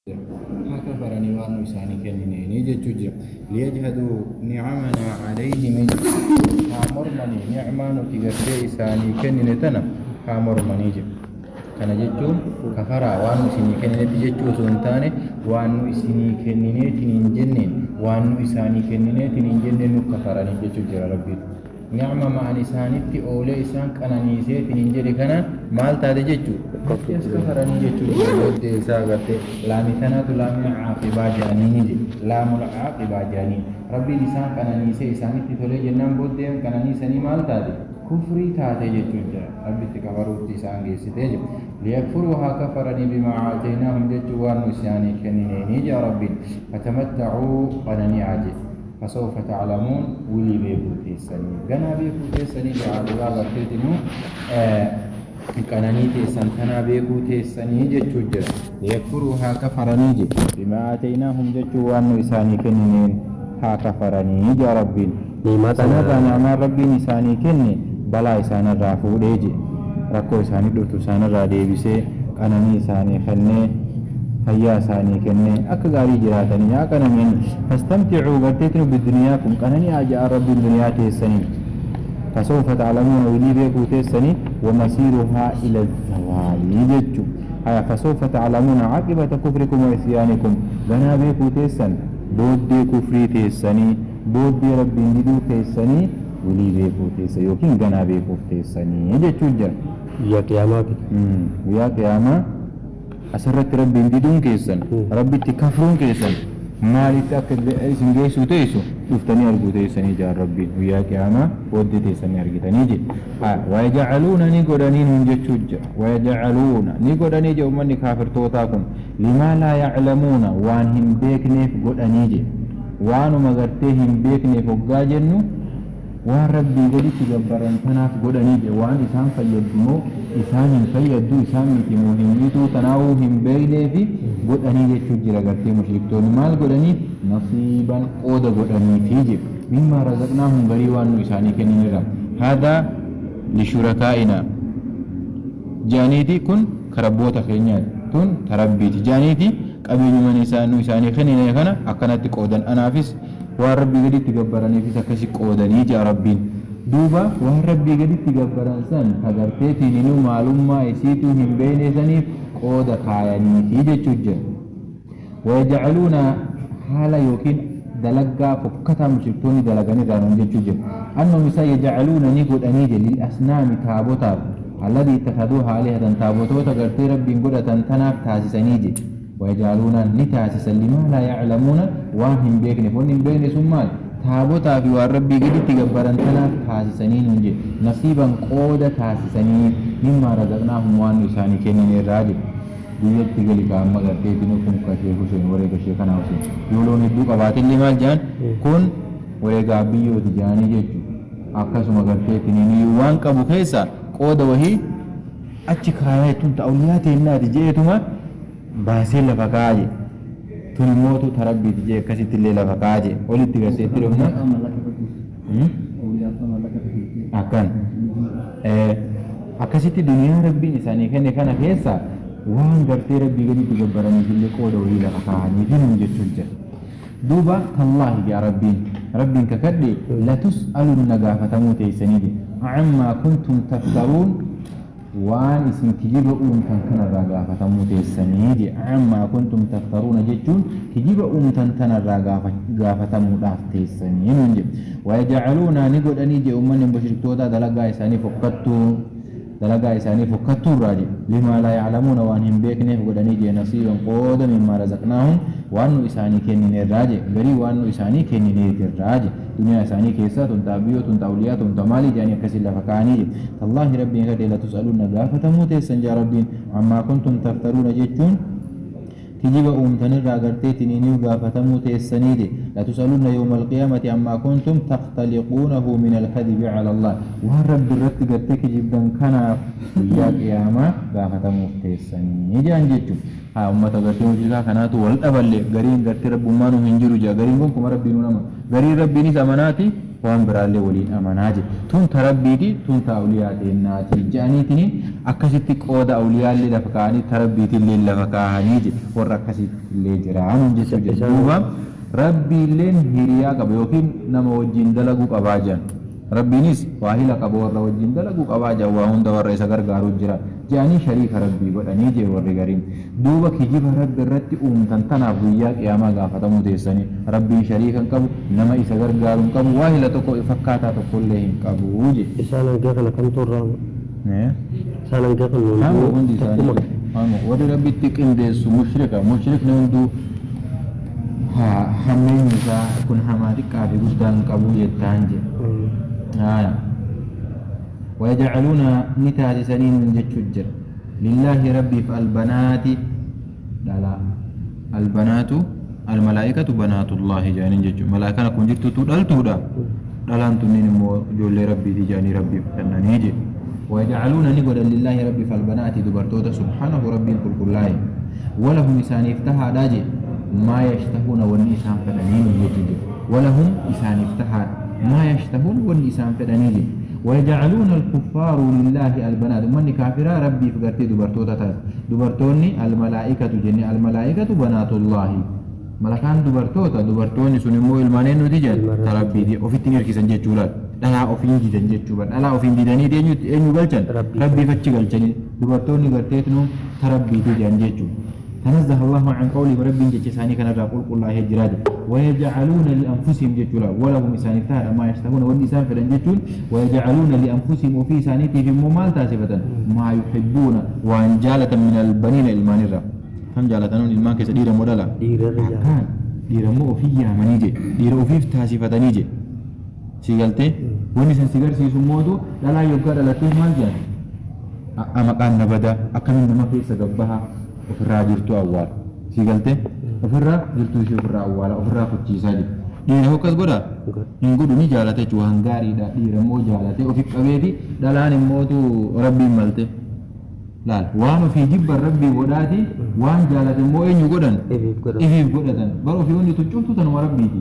Haa kafaranii waan nu isaanii kennineenii jechuu jira. Liyajhaduu ni'amanaa calayhimi haa mormanii ni'maa nuti gartee isaanii kennine tana haa mormanii jedhu. Kana jechuun kafaraa waan nu isinii kenninetti jechuu osoo hin taane waan nu isinii kennineetiin hin jenneen waan nu isaanii kennineetiin hin jenneen nu kafaranii jechuu jira Rabbiin. Ni'mama ani isaanitti oolee isaan qananiiseetiniin jedhe kanaan maal taate jechu? Itti as kafaranii jechuu jira booddee isaa agartee laami tanaatu laamii caaqibaa jedhaniini jedhe laamul caaqibaa jedhaniin Rabbiin isaan qananiisee isaanitti tolee jennaan booddeen qananiisanii maal taate kufrii taate jechuu jira Rabbitti kafaruutti isaan geessitee jedhe liyakfuruu haa kafaranii bimaa aataynaahum jechuu waan nu isaanii kennineenii jedha Rabbiin fatamattacuu qanani'aa jedhe Fasawfa ta'lamuun wilii beekuu teessanii ganaa beekuu teessanii jedha dhugaa garteetinuu qananii teessan tanaa beekuu teessanii jechuu jira. Liyakfuruu haa kafaranii je bimaa aataynaahum jechuu waan nu isaanii kennineen haa kafaranii jedha Rabbiin. Ni'imaa tana Sanarraa ni'amaan Rabbiin isaanii kenne balaa isaanirraa fuudhee je rakkoo isaanii dhuftu isaanirraa deebisee qananii isaanii kennee fayyaa isaanii kennee akka gaarii jiraatanii haa qanani'anii. Fastamticuu garteetinu biduniyaakum qanani'aa ja'a Rabbiin duniyaa teessaniin. Fasawfa ta'lamuuna wilii beekuu teessanii wamasiiruhaa ila zawaali jechu. Haya fasawfa ta'lamuuna aqibata kufrikum wa isyaanikum ganaa beekuu teessan booddee kufrii teessanii booddee Rabbiin diduu keessanii wilii beekuu teessa yookiin ganaa beekuuf teessanii jechuu jira. Guyyaa qiyaamaati. Guyyaa qiyaamaa asirratti Rabbiin diduun keessan, Rabbitti kafruun keessan maalitti akka isin geessuu teessu dhuftanii arguu teessanii jaan Rabbiin guyyaa qiyaamaa booddee teessanii argitanii jedhe. Wayaja'aluuna ni godhanii nuun jechuu jira. Wayaja'aluuna ni godhanii jedhe ummanni kaafirtootaa kun limaa laa ya'lamuuna waan hin beekneef godhanii jedhe. Waanuma gartee hin beekneef hoggaa jennu waan Rabbii gaditti gabbaran tanaaf godhanii jedhe. Waan isaan fayyaddu moo isaan hin fayyaddu, isaan miti moo hin mituu tanaawuu hin beekneefi godhanii jechuu jira gartee mushriktoonni maal godhanii nasiiban qooda godhaniifi jedhe. Mimmaa razaqnaahum garii waan nu isaanii kenninirraa. Haadhaa lishurakaainaa jedhaniiti kun ka rabboota keenyaati tun ta Rabbiiti jedhaniiti qabeenyuma nu isaanii kennine kana akkanatti qoodan anaafis Waan Rabbii gaditti gabbaraniifis akkasi qoodanii je'a Rabbiin. Duuba waan Rabbii gaditti gabbaran san ta garteetiininuu maalummaa isiituu hin beeynee saniif qooda kaayaniifi jechuu jira. Wayaj'aluuna haala yookiin dalaggaa fokkataa mushriktoonni dalagan irraa nuun jechuu jira. Annahum isaan yaj'aluuna ni godhanii je lil asnaami taabotaaf alladii ittakaduuhaa aalihatan taabotoota gartee Rabbiin godhatan tanaaf taasisanii je. Wayaj'aluuna, ni taasisan, limaa laa ya'lamuuna, waan hin beekneef. Wanni hin beekne sun maal? Taabotaa fi waan Rabbii gaditti gabbaran tanaaf taasisanii nuun jedhe. Nasiiban, qooda taasisaniif, mimmaa razaqnaahum, waan nu isaanii kennine irraa jedhe. Biyyatti gali kaa amma garteetinuu kun ka Sheek Huseen wareega Sheekanaa Huseen. Yoo loon hedduu qabaatellee maal jedhan? Kun wareega Abbiyyooti jedhanii jechu. Akkasuma garteetiniin waan qabu keessaa qooda wahii achi kaayaa tun ta awliyaa teennaati je'eetuma baasee lafa kaa'a jedhe. Tun immootu ta Rabbiiti jedhe akkasitti illee lafa kaa'a jedhe. Olitti gartee itti dhufna. Akkan. Akkasitti duniyaa Rabbiin isaanii kenne kana keessa waan gartee Rabbii gaditti gabbaraniif illee qooda wayii lafa kaa'anii fi nuun jechuun jira. Duuba tallaahi jaa Rabbiin Rabbiin kakadhe latus'alunna gaafatamuu teessanii jedhe. Ammaa kuntum taftaruun Waan isin kijiba uumtan kanarraa gaafatamuu teessanii je'e. Ammaa kuntum taftaruuna jechuun kijiba uumtan tanarraa gaafatamuudhaaf teessanii nuun je'e. Wayaj'aluuna ni godhanii je'e ummanni mushriktootaa dalagaa isaanii fokkattuu dalagaa isaanii fokkattuurraa je'e. Limaa laa ya'lamuuna waan hin beekneef godhanii je'e nasiiban qooda mimmaa razaqnaahum waan nu isaanii kenninerraa je'e. Garii waan nu isaanii kennineetirraa je'e. Duniyaa isaanii keessaa tun ta abiyyoo tun ta awliyaa tun ta maalii jedhanii akkasiin lafa kaa'anii jedhe. Tallaahi Rabbiin kakadhe latus'alunna gaafatamuu teessan jedha Rabbiin ammaa kuntum taftaruuna jechuun kijiba uumtanirraa gartee tiniiniu gaafatamuu teessanii jedhe. Latus'alunna yawmal qiyaamati ammaa kuntum takhtaliquunahu minal kadhibi ala Allah waan Rabbi irratti gartee kijibdan kanaaf guyyaa qiyaamaa gaafatamuuf teessanii jedhan jechuudha. Haa ummata gartee mushrikaa kanaatu wal dhaballe gariin gartee rabbummaanuu hin jiru jedha gariin gonkuma rabbiinuu hin amanu gariin rabbiinis amanaati. Waan biraallee waliin amanaa jedhe. Tun ta Rabbiiti, tun ta awliyaa teennaati je'aniitiniin akkasitti qooda awliyaallee lafa kaa'anii ta Rabbiitillee lafa kaahanii jedhe. Warra akkasiitillee jira nuun jechuu jira. Duuba Rabbiilleen hiriyaa qaba yookiin nama wajjiin dalaguu qabaa je'an. Rabbiinis waahila qaba warra wajjiin dalaguu qabaa je'an waa hunda warra isa gargaaru jira je'anii shariika Rabbii godhanii je'e warri gariin. Duuba kijiba Rabbi irratti uumtan tanaaf guyyaa qiyaamaa gaafatamuu teessanii. Rabbiin shariika hin qabu, nama isa gargaaru hin qabu, waahila tokko fakkaataa tokkollee hin qabu je'e. Isaan hangee kana kamtu irraa Isaan hangee kana Hamu hunduu hundi isaanii tokkuma. Hamu warri Rabbitti qindeessu mushrika mushrikni hunduu hammeenyi isaa kun hamaa xiqqaa fi guddaa hin qabu jettaan jedhe. Haaya. Wayaj'aluuna ni taasisanii nuun jechuu jira. Lillaahi Rabbiif albanaati dhalaa. Albanaatu almalaa'ikatu banaatullaahi jedhaniin jechuudha. Malaa'ikaan akkuma jirtutu dhaltuudha. Dhalaan tunniin immoo ijoollee Rabbiiti jedhanii Rabbiif kennanii jedhe. Wayaj'aluuna ni godhan lillaahi Rabbiif albanaati dubartoota subhaanahu Rabbiin qulqullaa'e. Walahum isaaniif tahaadha jedhe. Maa yashtahuuna wanni isaan fedhanii nuun jechuu jira. Walahum isaaniif tahaadha. Maa yashtahuun wanni isaan fedhanii jedhe. Wayaj'aluuna alkuffaaru lillaahi albanaat ummanni kaafiraa Rabbiif gartee dubartoota taasisa. Dubartoonni almalaa'ikatu jenne almalaa'ikatu banaatullaahi. Malakaan dubartoota dubartoonni sun immoo ilmaan eenyuti jedhan Ilmaan ta Rabbiiti. Rabbiiti ofitti hin hirkisan jechuu laal. Dhalaa ofiin didan jechuu bar. Dhalaa ofiin didanii eenyutti eenyu galchan? Rabbiif. Rabbiif achi galchanii dubartoonni garteetnu ta Rabbiiti jedhan jechuu. Tanazzaha Allahu an qawlihim Rabbiin jecha isaanii kanarraa qulqullaahee jiraa jedhe. Wayaj'aluuna li'anfusihim jechuu laal. Walahum isaaniif tahaadha maa yashtahuuna wanni isaan fedhan jechuun wayaj'aluuna li'anfusihim ofii isaaniitiif immoo maal taasifatan? Maa yuhibbuuna waan jaalatan min albaniina ilmaanirraa. Kam jaalatanuun ilmaan keessa dhiira moo dhala? Dhiira irra jaalatan. Akkaan dhiira immoo ofii yaamanii jedhe. Dhiira ofiif taasifatanii jedhe. Si galtee? Wanni san si garsiisu mootu dhalaa yoggaa dhalatteef maal jedhan? A'a maqaan na bada akkamiin nama keessa gabbaha ofirraa jirtuu awwaala. Si galtee? Ofirraa jirtuu ishee ofirraa awwaala ofirraa kuchiisaa jiru. Dhiira hoo akkas godhaa? Godhu. Hin godhu ni jaalata jechuudha waan gaariidha dhiira immoo jaalatee ofi qabeeti dhalaan immootu Rabbiin malte. Laal waan ofii jibban Rabbii godhaati waan jaalate immoo eenyu godhan? Ifiif godhatan. Ifiif godhatan. Bar ofii wanni tun cuftuu tanuma Rabbiiti.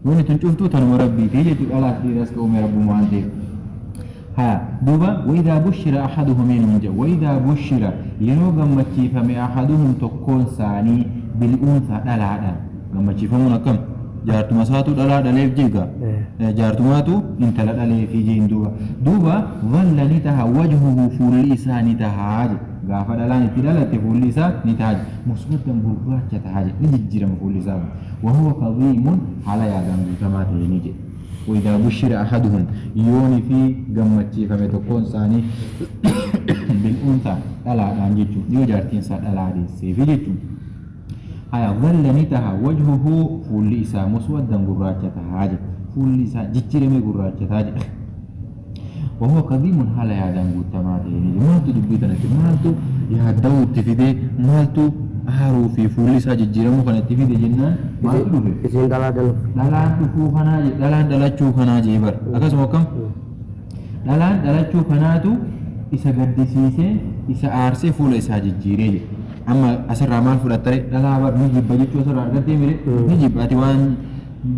Wanni tun cuftuu tanuma Rabbiiti jechuudha dhalaas dhiiras ka uume Rabbuma waan ta'eef. Haya duuba wa'idaa bushira ahaduhum eenyuun jedha wa'idaa bushira yeroo gammachiifame ahaduhum tokkoon isaanii bil'uunsaa dhalaadhaan gammachiifamuun akkam jaartuma isaatu dhalaa dhaleef jeega jaartumaatu intala dhaleefi jeen duuba duuba dhalla ni taha wajhuhu fuulli isaa ni tahaa jedhe gaafa dhalaan itti dhalatte fuulli isaa ni taha jedhe muswaddan gurraacha taha jedhe ni jijjiirama fuulli isaa wahuwa kadhiimun haala yaadaan guutamaa ta'eenii jedhe. Wa-idhaa bushira ahaduhum yoonifii gammachiifame tokkoon isaanii bil-unthaa dhalaadhaan jechuun yoo jaartiin isaa dhalaa deesseefi jechuun. Haya dhalla ni taha wajhuhu fuulli isaa muswaddan gurraacha tahaa jedhe fuulli isaa jijjiiramee gurraacha taha jedhe. Wahuwa kadhiimun haala yaadaan guuttamaa ta'een jedhe. Maaltu dubbii tanatti maaltu yaadda'uu itti fide maaltu aaruu fi fuulli isaa jijjiiramuu kana itti fide jennaan maaltu dhufe? Isiin dhalaa dhaluuf. Dhalaan dhufuu kanaa jedhe dhalaan dhalachuu kanaa jee bar akkasuma akkam dhalaan dhalachuu kanaatu isa gaddisiisee isa aarsee fuula isaa jijjiiree jedhe. Amma asirraa maal fudhattare dhalaa bar ni jibba jechuu asirraa argattee mire ni jibba ati waan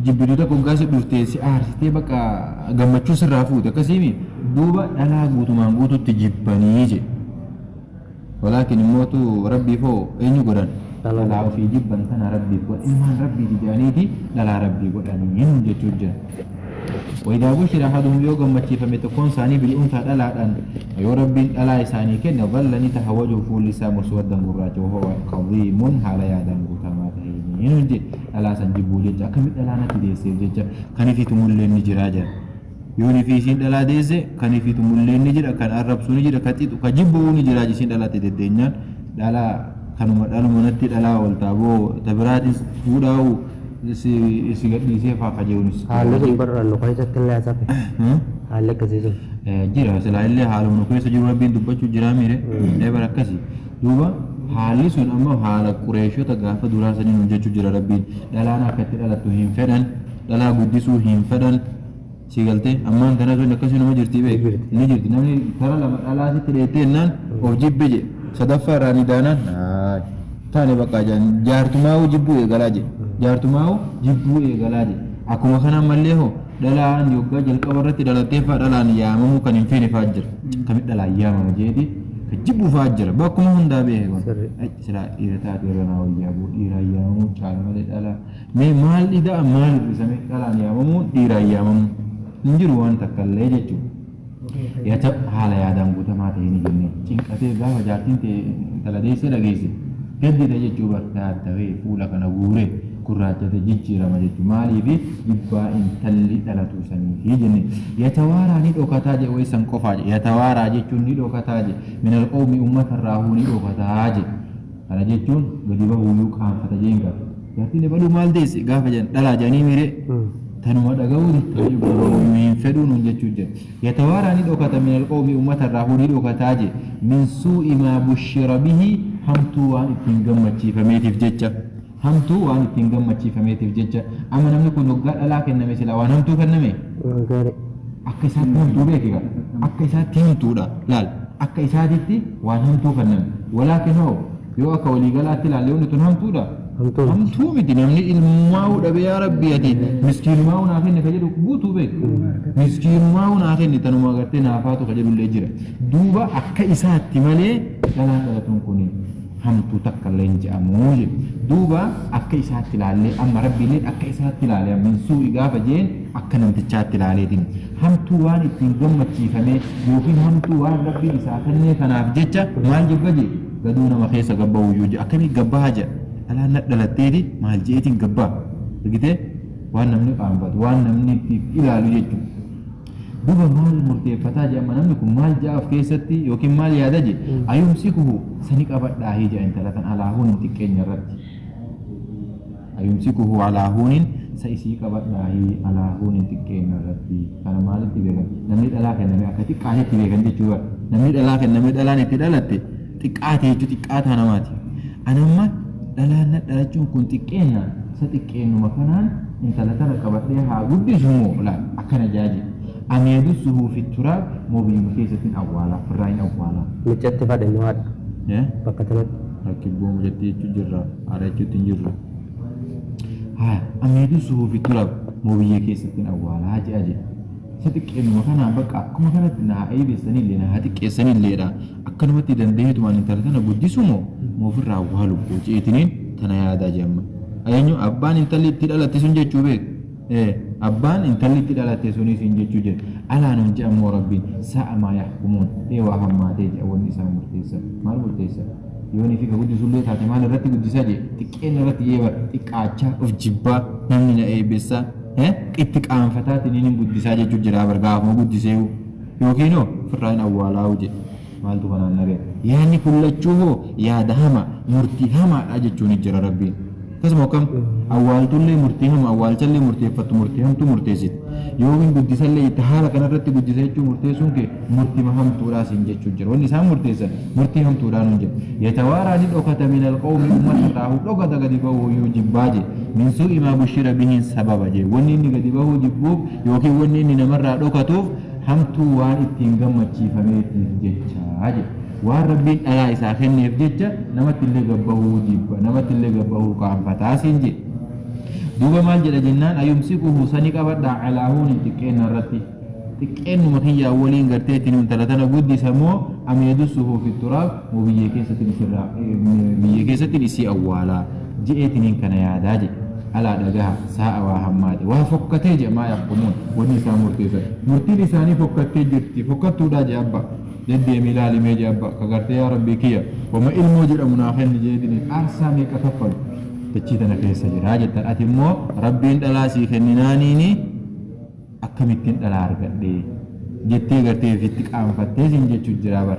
jibbitu tokko hoggaa si dhuftee si aarsitee bakka gammachuu sirraa fuute akkasiimi duuba dhalaa guutumaan guututti jibbanii jedhe. Walaakin immootu Rabbiif hoo eenyu godhan? Dhalaa ofii jibban tana Rabbiif godhan ilmaan Rabbiiti jedhaniiti dhalaa Rabbii godhanii nuun jechuu jira. Wayidaa bushira ahaduhum yoo gammachiifame tokkoon isaanii bil'unsaa dhalaadhaan yoo Rabbiin dhalaa isaanii kenne dhalla ni taha wajhu fuulli isaa muswaddan gurraacha wahuwa kadhiimun haala yaadaan guutamaa ta'een nuun jedhe. Dhalaa san jibbuu jecha akkamitti dhalaa natti deesseef jecha kan ifi tumulleen ni jiraa jedha. Yoon ifi isiin dhalaa deesse kan ifi tumulleen ni jira kan arrabsu ni jira ka xixu ka jibbu ni jira isiin dhalaatti deddeenyaan dhalaa kanuma dhaluma natti dhalaa ooltaa boo ta biraatis fuudhaa'u si si gadhiisee faa kajeelunis Haalli sun barra nu keessatti illee hasafe. Haalli akkasii sun. Jira silaa illee haaluma nu keessa jiru Rabbiin dubbachuu jiraa miire ee bara akkasi duuba haalli sun amma haala Qureeshota gaafa duraa saniin hojjechuu jira Rabbiin dhalaan akka itti dhalattu hin fedhan dhalaa guddisuu hin fedhan si galtee ammaan tana sun akkasii nama jirtii beek Ni jirti. ni jirti namni kara lama dhalaa sitti dheettee jennaan of jibbe jedhe sadaffaa irraa ni daanaan haay taane bakka jaan jaartumaa'uu jibbuu eegalaa jedhe jaartumaa'uu jibbuu eegalaa jedhe akkuma kana ammallee hoo Dhalaan yoggaa jalqaba irratti dhalattee fa'aa dhalaan yaamamuu kan hin feene fa'aa jira. Akkamitti dhalaan yaamama jeeti kan jibbu fa'aa jira. Bakkuma hundaa beeke kun. Silaa dhiira taate irra naa wayyaa boo dhiiraan yaamamuu caala malee dhalaa. Mee maal ida'a maal hir'isame dhalaan yaamamuu dhiiraan yaamamuu hin jiru waan takka illee jechuudha. Yaa ta'u haala yaadaan guutamaa ta'ee ni jennee cinqatee gaafa jaartiin tee intala deessee dhageesse gaddita jechuu bar yaaddawee fuula kana guuree gurraachate jijjiirama jechuu maaliifi jibbaa intalli dhalatuu saniifi jenne yatawaaraa ni dhokataa je way san qofaa je yatawaaraa jechuun ni dhokataa je minal qawmi ummatarraahuu ni dhokataa je kana jechuun gadi bahuuyyuu qaanfata jeen gaa Jaartiin ebaluu maal deesse gaafa jedhan dhalaa jedhanii miiree tanuma dhaga'uu diddee hin fedhuu nuun jechuu jira. Yatawaaraa ni dhokata minal qawmi ummata irraa huu ni dhokataa je min suu'i maa bushira bihi hamtuu waan ittiin gammachiifameetiif jecha hamtuu waan ittiin gammachiifameetiif jecha amma namni kun hoggaa dhalaa kenname silaa waan hamtuu kenname Waan gaarii. akka isaatti hamtuu beeki gaa akka isaatti hamtuudha laal akka isaatitti waan hamtuu kenname walaakin hoo Yoo akka walii galaatti ilaalle wanni tun hamtuudha? Hamtuu miti. Hamtuu miti namni ilmumaa'uu dhabe yaa rabbii ati miskiinumaa'uu naa kenni ka jedhu guutuu beeku. Miskiinumaa'uu naa kenni tanuma agartee naafaatu ka jedhullee jira. Duuba akka isaatti malee dhalaan dhalatuun kun hamtuu takka illee hin je'amu jedhu. Duuba akka isaatti ilaallee amma rabbiilleen akka isaatti ilaale amma hin suu'i gaafa jeen akka namtichaatti ilaaleetiin hamtuu waan ittiin gammachiifamee yookiin hamtuu waan rabbiin isaa kennee kanaaf jecha maal jibba jee Gadoo nama keessa gad bahuyyuu jedha. Akkamii gad baha jedha. Dhalaan na dhalatteeti maal je'eetiin gad baha. Argitee? Waan namni qaanfatu, waan namni itti ilaalu jechuudha. Duba maal murteeffataa jedha amma namni kun maal ja'a of keessatti yookiin maal yaada jedhe ayumsikuhu sani qabadhaahii jedha intala tan alaa hunin xiqqeenya irratti. Ayumsikuhu alaa huunin sa isii qabadhaahii alaa huunin xiqqeenna irratti. Kana maalitti beekan? Namni dhalaa kenname akka xiqqaatetti beekan jechuu bar. Namni dhalaa kenname dhalaan itti dhalatte xiqqaate jechuu xiqqaataa namaati. Ani amma dhalaan na dhalachuun kun xiqqeenna sa xiqqeennuma kanaan intala tana qabadhee haa guddisu moo laal akkana jaa jedhe. Am yadussuhu fi turaab moo biyyuma keessattin awwaalaa firraa hin awwaalaa. Mucatti fadhe moo haadha? Bakka tanatti. Rakkibboo mucatti jechuu jirra. Haadha jechuutti hin jirru. Haya, amiitu suhuufi turab moo biyyee keessatti hin awwaalaa je'a jedhe. Isa xiqqeennuma kanaan bakka akkuma kanatti na haa eeybessanillee na haa xiqqeessanilleedha. Akkanumatti dandaheetumaan intala tana guddisu moo moo ofirraa awwaalu koo je'eetiniin tana yaadaa je'e amma. Eenyu abbaan intalli itti dhalatte sun jechuu beek. Ee abbaan intalli itti dhalatte sunis hin jechuu jedhe. Alaa nuun je'a immoo Rabbiin saa'a maa yahkumuun ee waa hammaatee je'a wanni isaan murteessan. Maal murteessan? Yoo nifi ka guddisullee taate maal irratti guddisa jee xiqqeenna irratti jee bar xiqqaachaa of jibbaa namni na eeybessaa itti qaanfataatiin hin guddisaa jechuu jiraa bar gaafuma guddiseehu yookiin hoo ofirraa hin awwaalaahu jee maaltu kanaan na gahe yaanni kun lachuu hoo yaada hama murtii hamaadha jechuun jira rabbiin Akkasuma akkam awwaaltullee murtii hama awwaalchallee murteeffattu murtii hamtuu murteessiti. Yookiin guddisallee itti haala kanarratti guddisa jechuu murteessuun kee murtima hamtuudhaa siin jechuu jira. Wanni isaan murteessan murtii hamtuudhaa nuun jedha. Yatawaaraa ni dhokata min alqawmi ummata irraa dhokata gadi bahuu iyyuu jibbaa je. Min suu'i maa bushira bihiin sababa je. Wanni inni gadi bahuu jibbuuf yookiin wanni inni namarraa dhokatuuf hamtuu waan ittiin gammachiifameetiif jecha je. Waan Rabbiin dhalaa isaa kenneef jecha namattillee gad bahuu jibba, namattillee gad bahuu qaanfataa siin je'e. Duuba maal jedha jennaan ayumsikuhu sani qabadhaa alaa huunin xiqqeenna irratti. Xiqqeennuma kiyyaan waliin gartee ittiin intala tana guddisa moo am yadussuhu fi turaab moo biyyee keessattiin isirraa biyyee keessattiin isii awwaalaa je'eetiniin kana yaadaa jedhe. Alaa dhagaha saa'a waa hammaate waa fokkatee je'a maa yahkumuun wanni isaan murteessan murtiin isaanii fokkattee jirti fokkattuudhaa je'a abba. Deddeemi ilaali mee jee abba ka gartee yaa rabbii kiyya wama ilmoo jedhamu naa kenni jeetini aarsaa meeqa kaffalu dachii tana keessa jiraa jettan ati immoo rabbiin dhalaa sii kenninaaniini akkamittin dhalaa argadhe jettee gartee ofitti qaanfattee siin jechu jiraa bar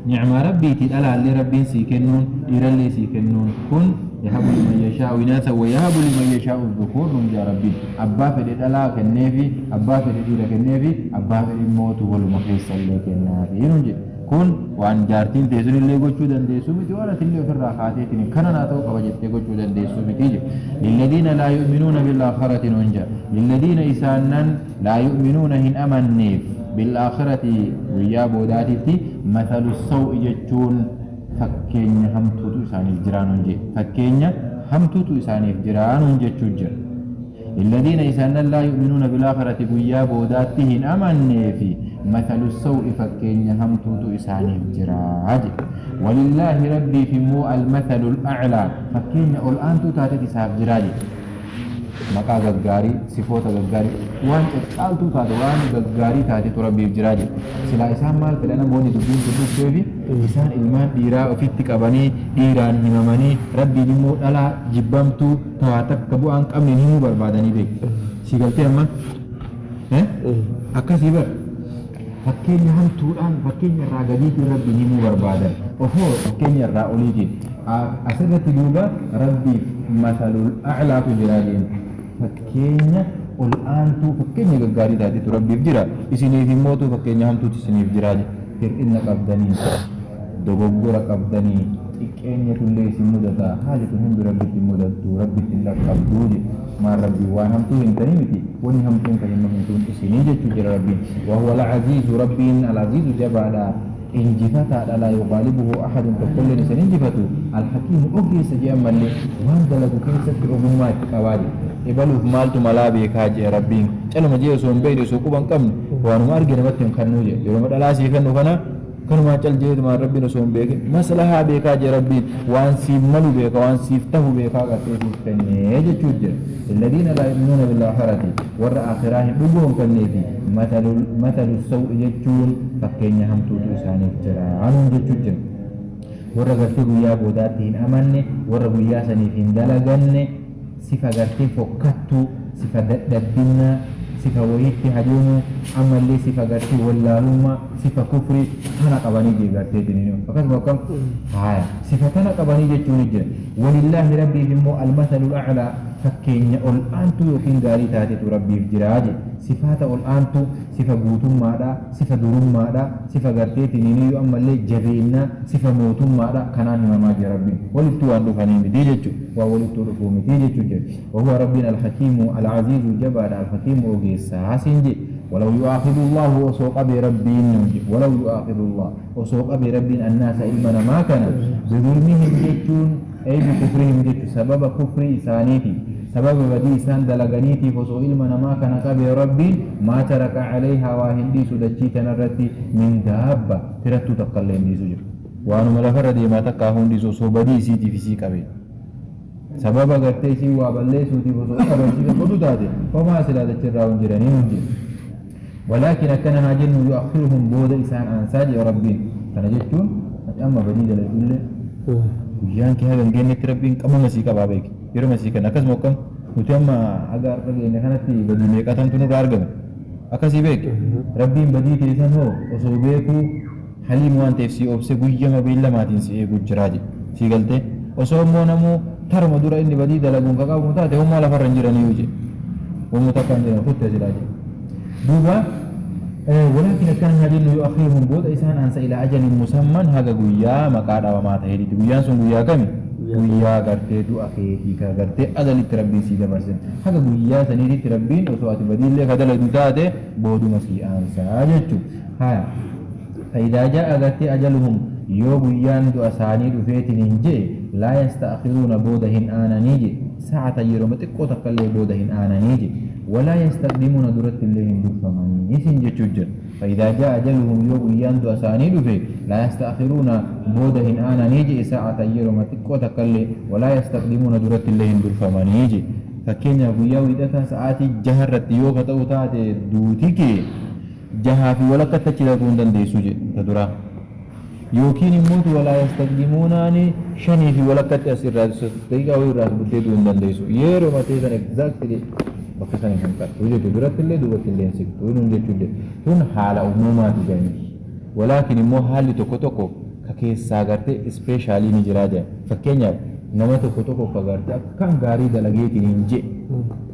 ni'maa rabbiitii dhalaallee rabbiin sii kennuun dhiirallee sii kennuun kun yahabu liman yashaa'u inaasa wa yahabu liman yashaa'u dhukuur nuun jaa rabbiin Abbaa fedhe dhalaa kenneefi, abbaa fedhe dhiira kenneefi, abbaa fedhe immootu waluma keessallee kennaafi nuun jedhe. Kun waan jaartiin tee sunillee gochuu dandeessuu miti, waan atillee ofirraa kaateetiin kana naa ta'uu qaba jettee gochuu dandeessuu miti jedhe. Lilladiina laa yu'minuuna bil-aakhirati nuun jedha. Lilladiina isaannan laa yu'minuuna hin amanneef bil-aakhirati guyyaa boodaatitti mathalu saw'i jechuun fakkeenya hamtuutu isaaniif jiraa nuun jedhe. Fakkeenya hamtuutu isaaniif jiraa nuun jechuu jira. Lilladiina isaanan laa yu'minuuna bilaakhirati guyyaa boodaatti hin amanneefi mathalu saw'i fakkeenya hamtuutu isaaniif jira jedhe. Walillaahi Rabbiif immoo almathalul a'laa fakkeenya ol aantuu taatet isaaf jira jedhe. Maqaa gaggaarii, sifoota gaggaarii, waan caccaaltuu taate, waan gaggaarii taatetu Rabbiif jiraa jedhe. Silaa isaan maal fedhan amma wanni dubbiin tun dhufteefi isaan ilmaan dhiiraa ofitti qabanii dhiiraan himamanii Rabbiin immoo dhalaa jibbamtuu ta waa takka bu'aa hin qabneen himuu barbaadanii beeki. Sii galtee amma? Eh? Akkasii bar. Fakkeenya hamtuudhaan fakkeenya irraa gadiitiin Rabbiin himuu barbaadan. Osoo fakkeenya irraa oliitiin. Asirratti duuba Rabbiif masalul a'laatu jira jeen. Fakkeenya ol aantuu fakkeenya gaggaarii taatetu Rabbiif jira. Isiniif immootu fakkeenya hamtuutu isiniif jira jedhe. Hir'inna qabdanii, dogoggora qabdanii, xiqqeenyatullee isin mudata. Haali kun hundi Rabbitti hin mudattu, Rabbitti hin dhaqqabdu jedhe. Maal Rabbiin waan hamtuu himtanii miti, wanni hamtuun ta himamtuun isinii jechuu jira Rabbiin. Wahuwa al-aziizu Rabbiin al-aziizu jabaadha, injifataadha laa yughaalibuhu ahadun tokkolleen isa hin injifatu, al-hakiimu ogeessa jee ammallee waan dalagu keessatti ogummaa itti qabaa jedhe. Ebaluuf maaltu malaa beekaa jee Rabbiin. Caluma jee osoo hin beekne osoo quba hin qabne waanuma arge namatti hin kannuu jee. Yeroma dhalaa sii kennu kana Kanumaan cal jeetumaan Rabbiin osoo hin beekin maslahaa beekaa jee Rabbiin waan siif malu beeka waan siif tahu beekaa gartee siif kennee jechuu jira. Lilladiina laa yu'minuuna bilaakhirati warra aakhiraa hin dhugoomfanneefi mathalu saw'i jechuun fakkeenya hamtuutu isaaniif jira nuun jechuu jira. Warra gartee guyyaa boodaatti hin amanne warra guyyaa saniif hin dalaganne sifa gartee fokkattuu, sifa dadhabbinnaa, sifa wahitti hajoomuu, ammallee sifa gartee wallaalummaa, sifa kufrii tana qabanii jee gartee diniinuu. Akkasuma akkam? Haaya. Sifa tana qabanii jechuun jira. Walillaahi Rabbiif immoo almathalul a'laa fakkeenya ol aantuu yookiin gaarii taatetu Rabbiif jira jee. Sifaata ol aantuu, sifa guutummaadhaa, sifa durummaadha, sifa gartee tiniiniyyuu ammallee jabeennaa, sifa mootummaadha, kanaan himamaa jira Rabbiin. Walittuu waan dhufanii miti jechu. Waan walittuu dhufuu miti jechu jira. Wahuwa Rabbiin Alhakiimu, Al'aziizu jabaadha, Alhakiimu ogeessaa siin jee. Walaw yu'aakhidullahu osoo qabee Rabbiin nuun jee. Walaw yu'aakhidullah osoo qabee Rabbiin annaasa ilma namaa kana bidulmihim jechuun ay bikufrihim jechu sababa kufrii isaaniitiif sababa badii isaan dalaganiitiif osoo ilma namaa kana qabee Rabbiin maa taraka calayhaa waa hin dhiisu dachii tanarratti min daabba tirattuu takkallee hin dhiisu jedhu. Waanuma lafarra deemaa takkaahuu hin dhiisu osoo badii isiitiif isii qabee. Sababa gartee isiin waa balleessuutiif osoo qaba isii ka godhu taate homaa silaa dachirraa hin jiranii nun jedhe. Walaakin akkana haa jennu yu'akhiruhum booda isaan aansaa jedhe Rabbiin. Kana jechuun ati amma badii dalaydullee guyyaan kee haga hin geennetti Rabbiin qabuma sii qabaa beeki. Yeroma sii kenna. Akkasuma akkam nuti amma haga har'a geenne kanatti badii meeqatamtu nurraa argame. Akkasii beeki. Rabbiin badii teessan hoo osoo beekuu haliim waan ta'eef sii obsee guyyama beellamaatiin si eeguu jiraa jedhe. Sii galtee? Osoo immoo namuu taruma dura inni badii dalaguun ka qabamu taate homaa lafarra hin jiraniyyuu jedhe. Homu takka hin jiran kutte silaa jedhe. Duuba walaakin akkana haa jennu yu'akhiruhum booda isaan aansa ilaa ajalin musamman haga guyyaa maqaa dhawamaa ta'eetitti. Guyyaan sun guyyaa kami? Guyyaa gartee du'a keetii ka gartee azalitti Rabbiin sii dabarse. Haga guyyaa saniititti Rabbiin osoo ati badiillee ka dalaydu taate booduma sii aansaa jechu. Haya. Fa-idhaa jaa'a gartee ajaluhum yoo guyyaan du'a isaanii dhufeetiniin je'e laa yasta'khiruuna booda hin aananii je'e. Sa'atan yeroma xiqqoo takkallee booda hin aananii je'e. Walaa yastaqdimuuna durattillee hin durfamanii siin jechuu jira. Fa-idhaa jaa'a ajaluhum yoo guyyaan du'a isaanii dhufe laa yasta'khiruuna booda hin aananii je'e sa'atan yeroma xiqqoo takkallee walaa yastaqdimuuna durattillee hin durfamanii je'e. Fakkeenyaaf guyyaa wiixataa sa'aatii jaharratti yoo ka ta'u taate duuti kee jahaa fi walakkatti achi dhaquu hin dandeessu jedhe ta duraa. Yookiin immootu walaa yastaqdimuunaani shanii fi walakkatti as irraa daqiiqaa wayii irraa as buttee du'uu hin dandeessu. Yeroo ta'e san exactly bakka san hin hanqattu jechuudha. Duratti illee duubatti illee hin siqtu nuun jechuu jira. Tun haala umuumaati jedhani. Walaakin immoo haalli tokko tokko ka keessaa gartee ispeeshaalii ni jiraa jedhan. Fakkeenyaaf nama tokko tokko ka gartee akkaan gaarii dalageetiin hin je'e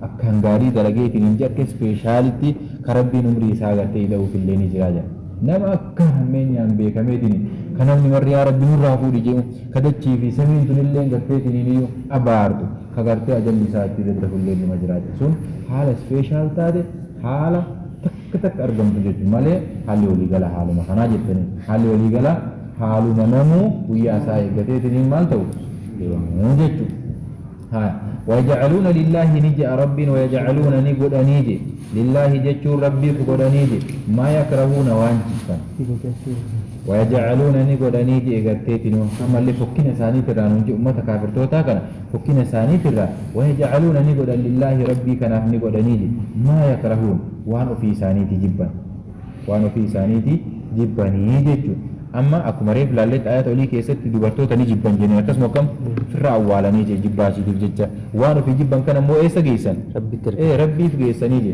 akkaan gaarii dalageetiin hin je'e akka ispeeshaalitti ka Rabbiin umrii isaa gartee ida'uuf illee ni jiraa jedhan. Nama akkaan hammeenyaan beekameetiin ka namni marri yaa Rabbi nurraa fuudhi je'u ka dachii fi samiin tunilleen garteetiniiniyyuu abaartu ka gartee ajalli isaa itti daddafu illee nima jiraa jedhan. Sun haala ispeeshaal taate haala takka takka argamtu jechuudha malee haalli waliigalaa haaluma kanaa jettanii haalli waliigalaa haaluma namuu guyyaa isaa eeggateetiniin maal ta'u deemuu jechuudha. Haya. ويجعلون لله نجأ رب ويجعلون نقدنيج لله جتشو ربي فقدنيج ما يكرهون وانجفا ويجعلون نقدنيج إغتيتنو أما اللي فكنا ساني ترى ننجي أمة كافر توتا كان فكنا ساني ترى ويجعلون نقدن لله ربي كان نقدنيج ما يكرهون وان في ساني تجبا وان في ساني تجبا نيجتشو أما أكو مريف لالت آيات أولي كيست دبرتوتا نجبا جنين أكسمو كم فرع أولا نيجي جبا شديد جتشا وان في جبا كان مو إيسا جيسان ربي ترك إيه ربي في جيسان نيجي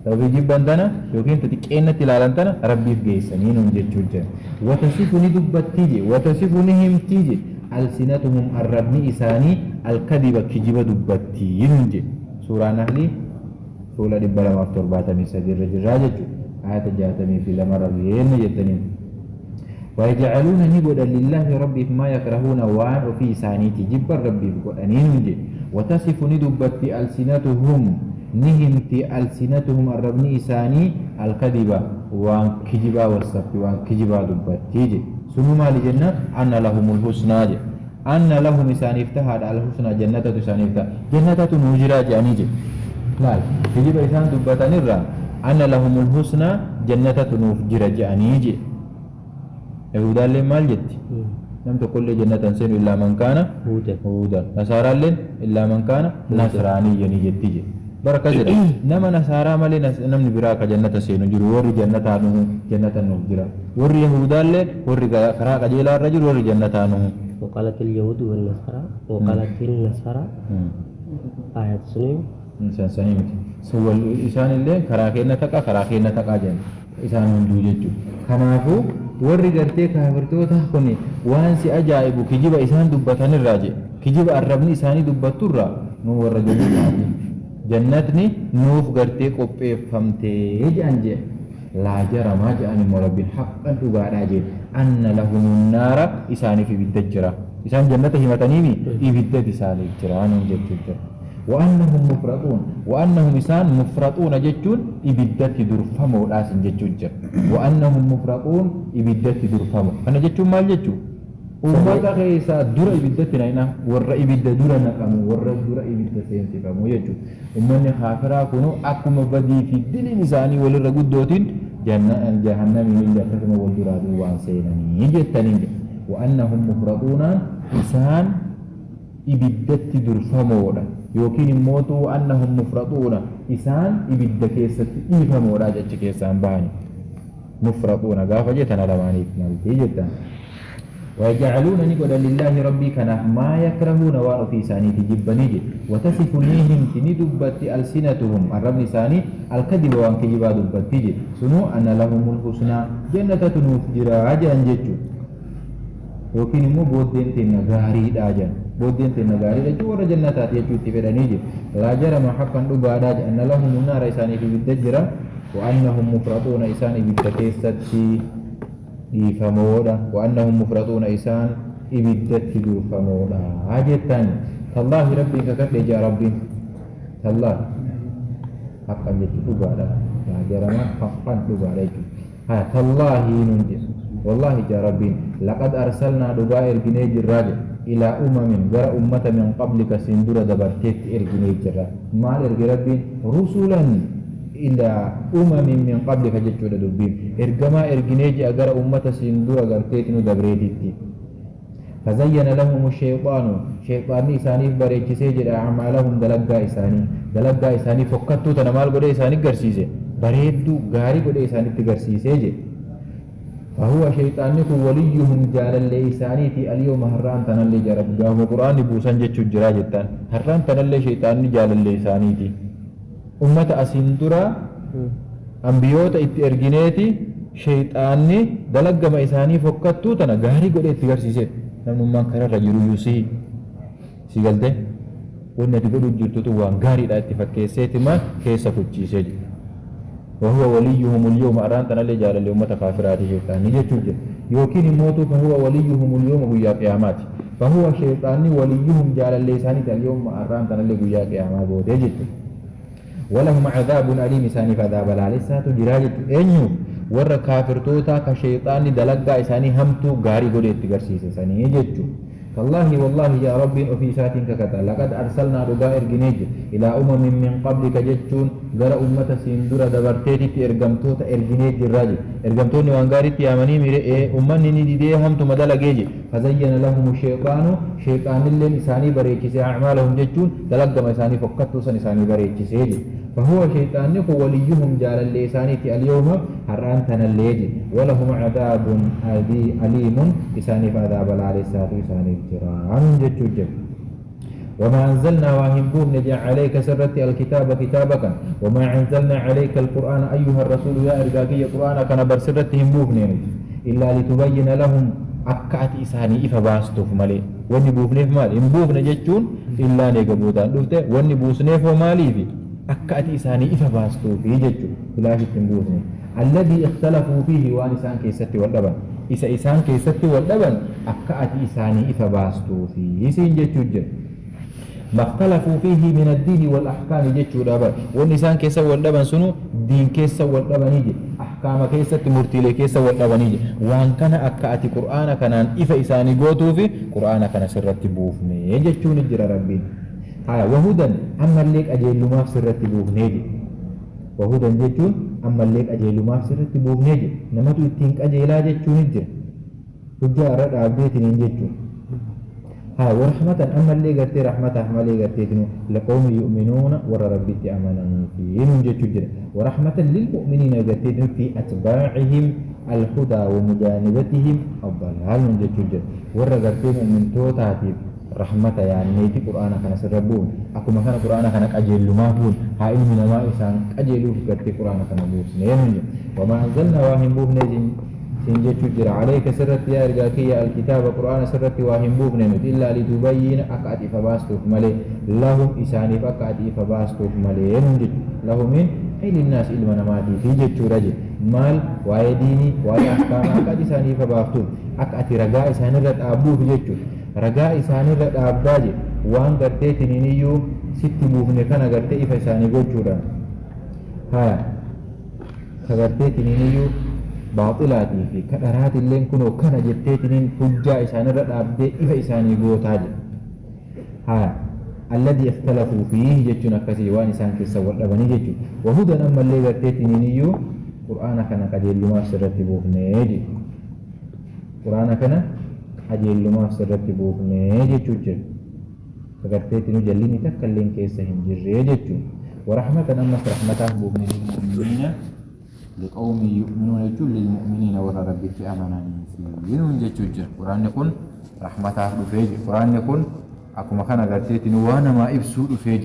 لو في جبا تنا يمكن تتكئن تلالن تنا ربي في جيسان ينون جتشو جن وتصفني دبتيجي وتصفنهم تيجي ألسنتهم الربني إساني الكذب كجب دبتي ينون جي سورة نحلي سورة دبلا مفتور باتمي سجر رجل آيات جاتمي في لما ربيين جتنين ويجعلون نبدا لله ربي ما يكرهون وان في سانيتي جبر ربي بقرانين وتصف ندبت ألسنتهم نهمت ألسنتهم الربني إساني الكذبة وان كجبا والسف وان كجبا دبتيجي سنو مال جنة أن لهم الحسنى جي. أن لهم إساني افتحاد الحسنى جنة إساني افتح جنة نوجرا جانيجي لا كجبا إسان دبتاني الرا أن لهم الحسنى جنة نوجرا جانيجي يهودا لين مال جت لم تقل لي جنة سين إلا من كان هودا هودا نصارى لين إلا من كان نصرانيا جتيجي بركة جدا نما نصارى مالي نم براك جنة سين جرو ور جنة عنه جنة نوجرا ور يهودا لين ور كراك جيل الرجل ور جنة عنه وقالت اليهود والنصارى وقالت النصارى آيات سنين إنسان سنين سوى الإنسان اللي كراكينا تقع كراكينا تقع جن إنسان من دوجته كنافو warri gartee kaafirtoota kuni waan si ajaa'ibu kijiba isaan dubbatan irraa je kijiba arrabni isaanii dubbatturraa nu warra jannataati jannatni nuuf gartee qopheeffamtee jedhan je laa jaramaa jedhan immoo rabbiin haqqan dhugaadhaa je anna lahumun naara isaaniif ibidda jira isaan jannata himataniimi ibiddatu isaaniif jira nuun jechuu jira وأنهم مفرطون وأنهم إسان مفرطون جتون إبدت درفمو راسن جتون جر وأنهم مفرطون إبدت درفمو أنا جتون مال جتون أمتا خيسا در إبدت نينا ور إبدت در نقمو ور در إبدت سينتفمو جتون أمني خافرا كنو أكم بدي في الدين إساني ولرقود دوتين جنة جهنم من جهنم والدرادو وان سينني جتنين وأنهم مفرطون إسان إبدت درفمو يوكين موتو أنهم مفرطون إسان إبد كيست إيفمو راجع كيسان باني مفرطون غافة جتنا لماني نالتي جتا ويجعلون نقول لله ربي كان ما يكرهون وان في ساني تجبني وتصف نيهم تندبت ألسنتهم الرب ساني الكذب وان كجبا دبتي سنو أن لهم الحسنى جنة نفجرا عجان جتو يوكين مو بودين تنا غاري داجان بودين تنا غاري داجو ورا جنتات يجوتي فدانيجي لا جرم حقا دغادا أن لهم النار إساني في بالدجرة وأنهم مفرطون إساني بالتكيستي إفمودا وأنهم مفرطون إسان إبدت فمودا عجتان تالله ربي ككت يا ربي تالله حقا جتو دغادا لا جرم حقا دغادا ها تالله ننجي والله يا ربي لقد أرسلنا دغا إرجنيج الراجل إلى أمم غير أمة من قبلك سندورة دبرتت إرجنيج الراجل ما إرجي ربي رسولا إلى أمم من قبلك جتشود دبين إرجما إرجنيج أجر أمة سندورة غرتت ندبرتت فزين لهم الشيطان شيطان إساني بريتش سجل أعمالهم دلقا إساني دلقا إساني فكتو تنمال قد إساني قرسيسي بريدو غاري قد إساني تقرسيسي فهو شيطانك وليهم جال الليساني في اليوم هران تنالي جرب جاه القرآن بوسان جتشو جراجتان هران تنالي شيطان جال الليساني تي أمة أسندرا أنبيوت اترجنيتي شيطاني دلق ما إساني فكتو تنا غاري قد اتقرسيسي نمن ما كرر رجل يوسي سيقلته قلنا تقولوا جرتو وان غاري لا اتفكيسيتي ما كيسا كتشيسي وهو وليهم اليوم أران تنالي جال اليوم تكافرات شيطان يجوج يوكين موتو فهو وليهم اليوم ويا قيامات فهو شيطان وليهم جال الليسان اليوم أران تنالي ويا قيامات بوتيجت ولهم عذاب أليم ساني فعذاب العليسات جراجت أنيو ور كافر توتا كشيطان دلقا إساني همتو غاري قولي اتقرسيس ساني يجوج Tallaahi wallaahi jaa Rabbiin ofii isaatiin kakata laqad arsalnaa dhugaa erginee jira ilaa umamin min qablika jechuun gara ummata siin dura dabarteetitti ergamtoota erginee jirraa jedhe. Ergamtoonni waan gaariitti yaamanii mire ee ummanni ni didee hamtuma dalagee jedhe. Fazayyana lahumu sheyxaanu sheyxaanilleen isaanii bareechisee a'maalahum jechuun dalaggama isaanii fokkattuu san isaanii bareechisee jedhe. Fahuwa sheyxaanni kun waliyyuhum jaalallee isaaniiti alyawma har'aan tanallee jedhe. Walahum cadaabun aliimun isaaniif adaaba laalessaatu isaaniif jira nuun jechuu jira. وما أنزلنا واهم بوفن جاء عليك سرت الكتاب كتابك وما أنزلنا عليك القرآن أيها الرسول يا إرقاكي قرآن كان برسرتهم بوفن إلا لتبين لهم أكأت إساني إفا باستوف مالي واني بوفنيف مالي إن بوفن جتشون إلا نيقبوتان دفته واني بوسنيف مالي في أكأت إساني إفا باستوف جتشون بلاش بوفن الذي اختلفوا فيه وان إسان كيستي واللبن إسا إسان كيستي واللبن أكأت إساني إفا باستوف إسين جتشون جت ما اختلفوا فيه من الدين والأحكام جتشو دابا والنسان كيسا واللبن سنو دين كيسا واللبن يجي أحكام كيسا تمرتيلي كيسا واللبن يجي وان كان أكأتي قرآن كان إفا إساني قوتو في قرآن كان سرت بوفني جتشو نجر ربي هاي وهدى أما الليك أجيل ما في سرت بوفني وهدى جتشو أما الليك أجيل ما في سرت بوفني نمتو التينك أجيلا جتشو نجر حجة رد عبديتين جتشو ها ورحمة أما اللي قرتي رحمة أما اللي قرتي لقوم يؤمنون ور ربي أمانني فيهم جتجر ورحمة للمؤمنين قرتي في أتباعهم الهدى ومجانبتهم الضلال من جتجر ور قرتي مؤمن توتاتي رحمة يعني نيتي قرآن كان سربون أكو مكان قرآن كان أجل ما هون هاي من ما إنسان أجلو قرتي قرآن كان بوس وما أنزلنا واهم بوه سنجتشو جرا عليك سرت يا إرقاكية الكتاب قرآن سرت واهم بوفن إلا لتبين أكأتي فباستوف ملي لهم إساني فأكأتي فباستوف ملي لهم من أي للناس إلما نماتي في جتشو رجل مال واي ديني واي أحكام أكأتي إساني فباستوف أكأتي رقاء إساني رد أبوه في جتشو رقاء إساني رد أبداجي وان قرتي تنينيو ست بوفن كان قرتي إفا إساني قوتشو هايا كقرتي تنينيو باطلاتي في كدرات اللين كنو كان جتيتنين حجة إسان الرد أبدي إفا إساني قوتاج ها الذي اختلفوا فيه جتشون كسي وان إسان كسا والأبني جتشو وهدى أما اللي قرتيتنين يو قرآن كان قجل ما سرتبوه نيجي قرآن كان قجل ما سرتبوه نيجي جتشو فقرتيتنو جليني تكلين كيسا هنجر جتشو ورحمة أما رحمته بوهن للمؤمنين لقوم يؤمنون يجول للمؤمنين ورا ربك أماناني في جتشو قرآن يكون رحمته دفيج قرآن يكون أكو مكان قرتيتنو وانا ما إبسو دفيج.